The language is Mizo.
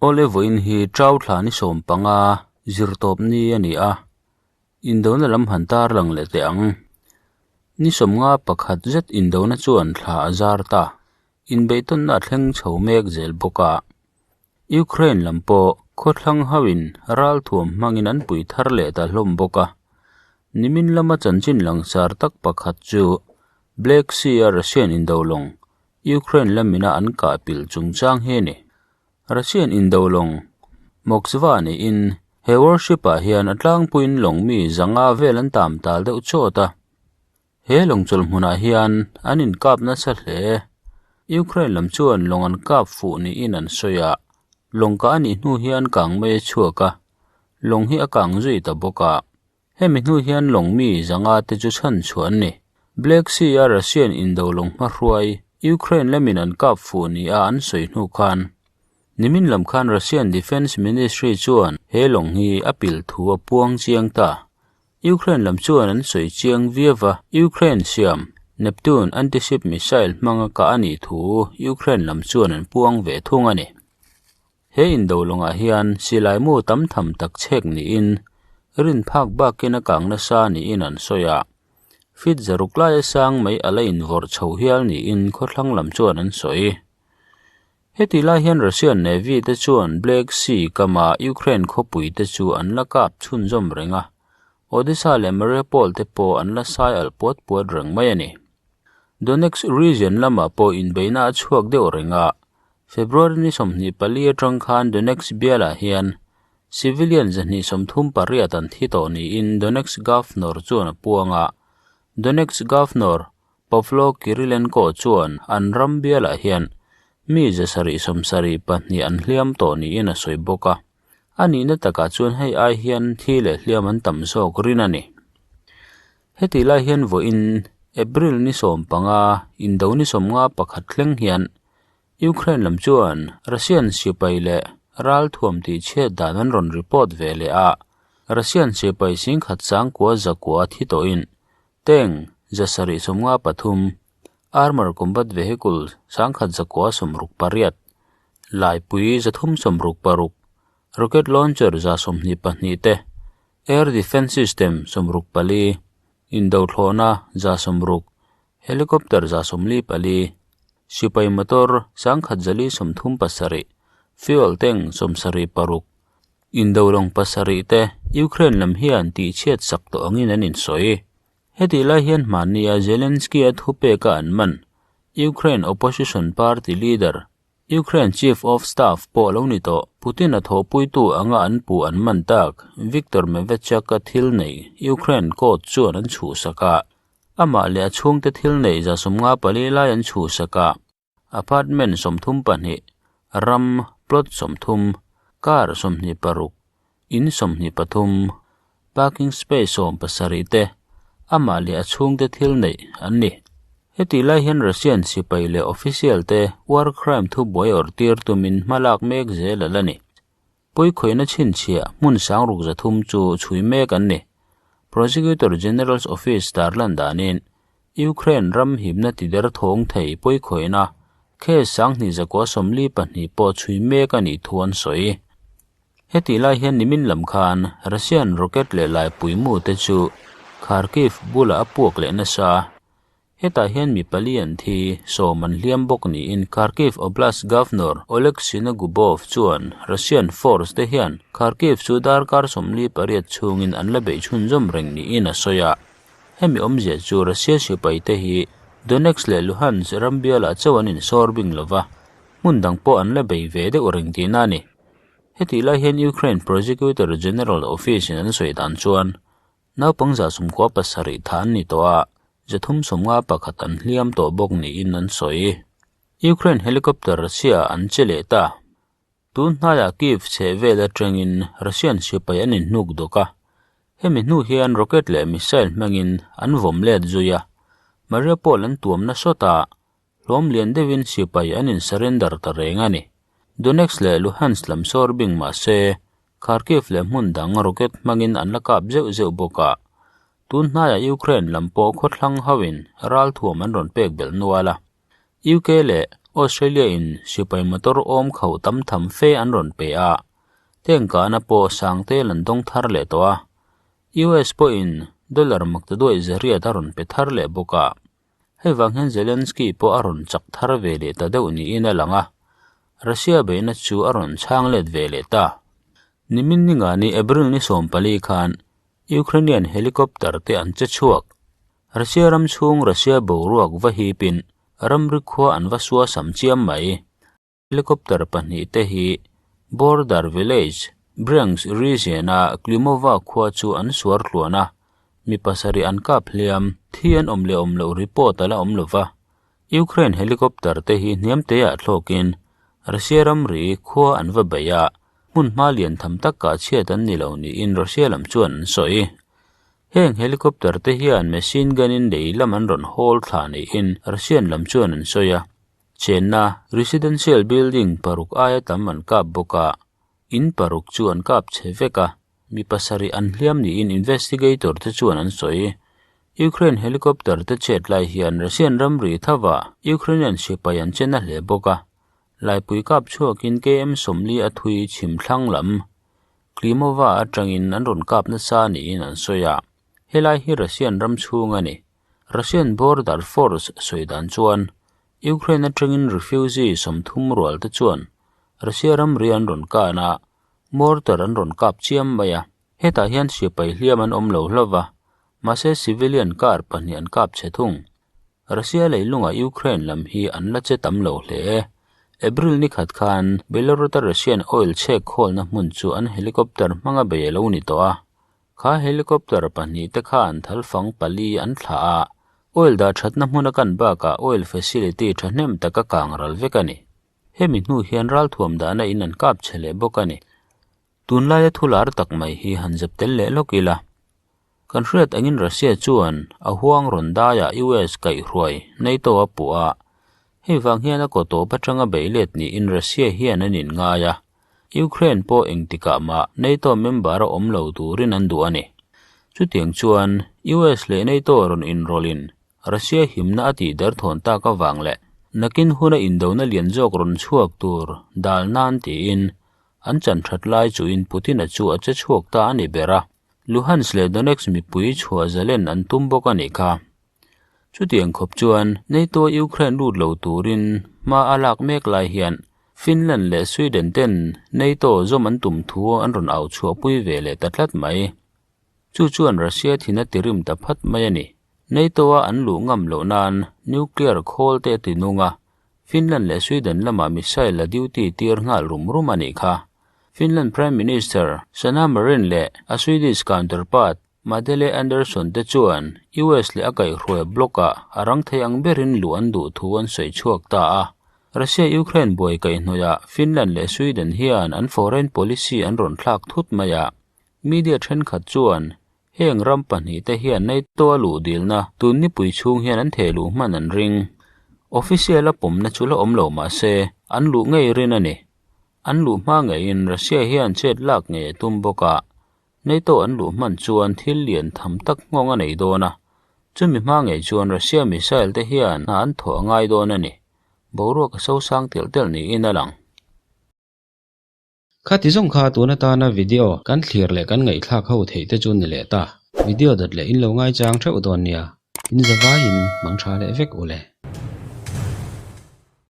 Awle vawiin hi Trau thla ni 15 zirtawp ni a ni a, indona lam han tarlang leh teh ang. Ni 51 zet indona chuan thla a zar ta, inbeihtawnna a thleng chho mek zel bawk a. Ukraine lam pawh khawthlang hoin ralthuam hmangin an pui thar leh ta hlawm bawk a. Nimin lama chanchin langsar tak pakhat chu Black Sea-a Russian indo lawng Ukraine lamina an kah pilh chungchang hi a ni. Russian indo lawng Moskva niin he warship-ah hian a tlangpuiin lawng mi zanga vel an tam tal deuh chawt a. He lawng chawlh hmunah hian an inkap nasa hle. Ukraine lam chuan lawng an kap fuh niin an sawi a, lawng kah a nih hnu hian kang mai a chhuak a, lawng hi a kang zui ta bawk a. Hemi hnu hian lawng mi zanga te chu chhan chhuah an ni. Black Sea-a Russian indo lawng hmahruai Ukraine lamin an kap fuh nia an sawi hnu khan nimin lam khan Russian Defence Ministry chuan he lawng hi a pil thu a puang chiang ta. Ukraine lam chuan an sawi chiang viau va, Ukraine siam Neptune anti-ship missile hmanga kah a nih thu Ukraine lam chuan an puang ve thung a ni. He indo lawngah hian silai mu tam tham tak chhek niin rin phak bakin a kang nasa niin an sawi a. Feet zaruk laia sang mai a la invawrh chho hial niin khawthlang lam chuan an sawi. Heti lai hian Russian Navy te chuan Black Sea kama Ukraine khawpui te chu an la kap chhunzawm reng a, Odesa leh Mariupol te pawh an la sai alh puat puat reng mai a ni. Donetsk region lamah pawh inbeihna a chhuak deuh reng a, February ni 24 atang khan Donetsk bialah hian civilian 238 an thi tawh niin Donetsk Governor chuan a puang a. Donetsk Governor Pavlo Kirilenko chuan an ram bialah hian mi 774 an hliam tawh niin a sawi bawk a. A nihna takah chuan hei ai hian thi leh hliam an tam zawk rin a ni. Heti lai hian vawiin April ni 15 indo ni 51 thleng hian Ukraine lam chuan Russian sipai leh ralthuam tih chhiat dan an rawn report ve leh a, Russian sipai singkhat sangkua zakua thi tawhin tank 753, armour combat vehicle 1168, laipui 366, rocket launcher 122 te, air defence system 64, indothlawhna 60, helicopter 144, sipai motor 1137, fuel tank 76, indo lawng pasarih te Ukraine lam hian tih chhiat sak tawh angin an insawi. Heti lai hian hmannia Zelensky-a thupeka an man Ukraine opposition party leader, Ukraine chief of staff pawh lo ni tawh Putin-a thawhpuitu anga an puh an man tak Viktor Medvedchuk-a thil nei Ukraine court chuan an chhuhsak a. Amah leh a chhungte thil nei 54 lai an chhuhsak a, apartment 32, ram plot 30, car 26, in 23, parking space 17 te amah leh a chhungte thil nei an ni. Heti lai hian Russian sipai leh official te war crime thubuai awrh tir tumin hmalak mek zel a la ni. Puikhuaina chhinchhiah hmun sang ruk 300 chu chhui mek an ni. Prosecutor General's Office tarlan danin Ukraine ram himna tider thawng thei puikhuaina case 2142 pawh chhui mek a nih thu an sawi. Heti lai hian nimin lam khan Russian rocket leh laipui mu te chu Kharkiv bulah a puak leh nasa. Hetah hian mi pali an thi, sawm an hliam bawk niin Kharkiv Oblast Governor Oleg Sinogubov chuan Russian force te hian Kharkiv chu darkar 48 chhungin an la beih chhunzawm reng niin a sawi a. Hemi awmzia chu Russia sipai te hi Donetsk leh Luhansk ram bialah chauh an insawr bing lova, hmun dang pawh an la bei ve deuh reng tihna a ni. Heti lai hian Ukraine Prosecutor General Office in an sawi dan chuan naupang 97 tha an ni tawh a, 351 an hliam tawh bawk niin an sawi. Ukraine helicopter Russia an che leh ta. Tun hnaiah Kyiv chheh vel atangin Russian sipai an inhnuk dawk a. Hemi hnu hian rocket leh missile hmangin an vawm let zui a. Mariupol an tuamna sawtah hlawm lian deuhin sipai an in surrender ta reng a ni. Donetsk leh Luhansk lam sawr bing mah se Kharkiv leh hmun dang rocket hmangin an la kap zeuh zeuh bawk a. Tun hnaiah Ukraine lam pawh khawthlang hoin ralthuam an rawn pek belh nual a. UK leh Australia in sipai motor awm khauh tam tham fe an rawn pe a, tank kahna pawh sangtel an dawng thar leh tawh a. US pawhin dollar maktaduaih zariat a rawn pe thar leh bawk a. Hei vang hian Zelensky pawh a rawn chak thar ve leh ta deuh niin a lang a, Russia beihna chu a rawn chhang let ve leh ta. Nimin ninga ni April ni 14 khan Ukrainian helicopter te an che chhuak. Russia ram chhung Russia boruak va hipin ramri khua an va sua sam chiam mai. Helicopter pahnihte hi Border village, Bryansk region-a Klimova khua chu an suar tluan a, mi pasarih an kap hliam, thi an awm leh awm loh report a la awm lo va. Ukraine helicopter te hi hniam teah thlawkin Russia ramri khua an va bei a, hmun hma lian tham takah chhiat an ni lo niin Russia lam chuan an sawi. Heng helicopter te hian machine gun in lei lam an rawn hawl thla niin Russian lam chuan an sawi a. Chenna residential building paruk aia tam an kap bawk a, in paruk chu an kap chhe vek a, mi pasarih an hliam niin investigator te chuan an sawi. Ukraine helicopter te chet lai hian Russian ramri thavah Ukrainian sipai an chen a hle bawk a, laipui kap chhuakin KM 40 a thui chhim thlang lam Klimova atangin an rawn kap nasa niin an sawi a, helai hi Russian ram chhung a ni. Russian Border Force sawi dan chuan Ukraine atangin refugee 30 rual te chuan Russia ramri an rawn kan a, mortar an rawn kap chiam mai a. Hetah hian sipai hliam an awm lo hlauh a, mahse civilian car pahnih an kap chhe thung. Russia leilungah Ukraine lam hi an la che tam lo hle. April ni khat khan Belarus-a Russian oil chhek khawlna hmun chu an helicopter hmanga bei a lo ni tawh a. Kha helicopter pahnih te khan thalfang pali an thlah a, oil dah thatna hmun a kan bakah oil facility thahnem tak a kang ral vek a ni. Hemi hnu hian ralthuam dahna in an kap chhe leh bawk a ni. Tunlaia thu lar tak mai hi han zep tel leh lawk ila. Kan hriat angin Russia chuan a huang rawn daiah US kaihhruai NATO a puh a, hei vang hian a kaw tawp atanga beih let niin Russia hian an inngai a, Ukraine pawh engtikah mah NATO member a awm lo turin an duh a ni. Chutiang chuan US leh NATO rawn inrawlhin Russia himna a tih derthawn tak avang leh nakin huna indona lian zawk rawn chhuak tur dal nan tiin An chan that lai chuin Putin-a chu a che chhuak ta a ni ber a, Luhansk leh Donetsk mipui chhuah zalen an tum bawk a nih kha. Chutiang khawp chuan NATO Ukraine lut lo turin hma a lak mek lai hian Finland leh Sweden ten NATO zawm an tum thu an rawn au chhuahpui ve leh ta tlat mai. Chu chuan Russia thin a tirim ta phat mai a ni. NATO-a an luh ngam loh nan nuclear khawl te a ti nung a, Finland leh Sweden lamah missile a duty tir nghal rum rum a nih kha. Finland Prime Minister Sanna Marin leh a Swedish counterpart Madele Andersson te chuan US leh a kaihhruai bloc-ah a rang thei ang berin luh an duh thu an sawi chhuak ta a. Russia-Ukraine buai kaihhnawihah Finland leh Sweden hian an foreign policy an rawn thlak thut mai a. Media thenkhat chuan Heng ram pahnihte hian NATO a luh dilna tun nipui chhung hian an theh luh hman an ring. Official a pawmna chu la awm lo mah se, an luh ngei rin a ni. An luh hma ngeiin Russia hian chet lak ngei a tum bawk a, NATO an luh hman chuan thil lian tham tak nghawng a nei dawn a, chumi hma ngei chuan Russia missile te hian hna an thawh a ngai dawn a ni. Boruak a sosang telh telh niin a lang. Khati zawng kha tun atana video kan thlir leh kan ngaihthlak ho theih te chu ni leh ta. Video dawt leh in lo ngaichang theuh dawn nia. In zavaiin mang tha leh vek u le.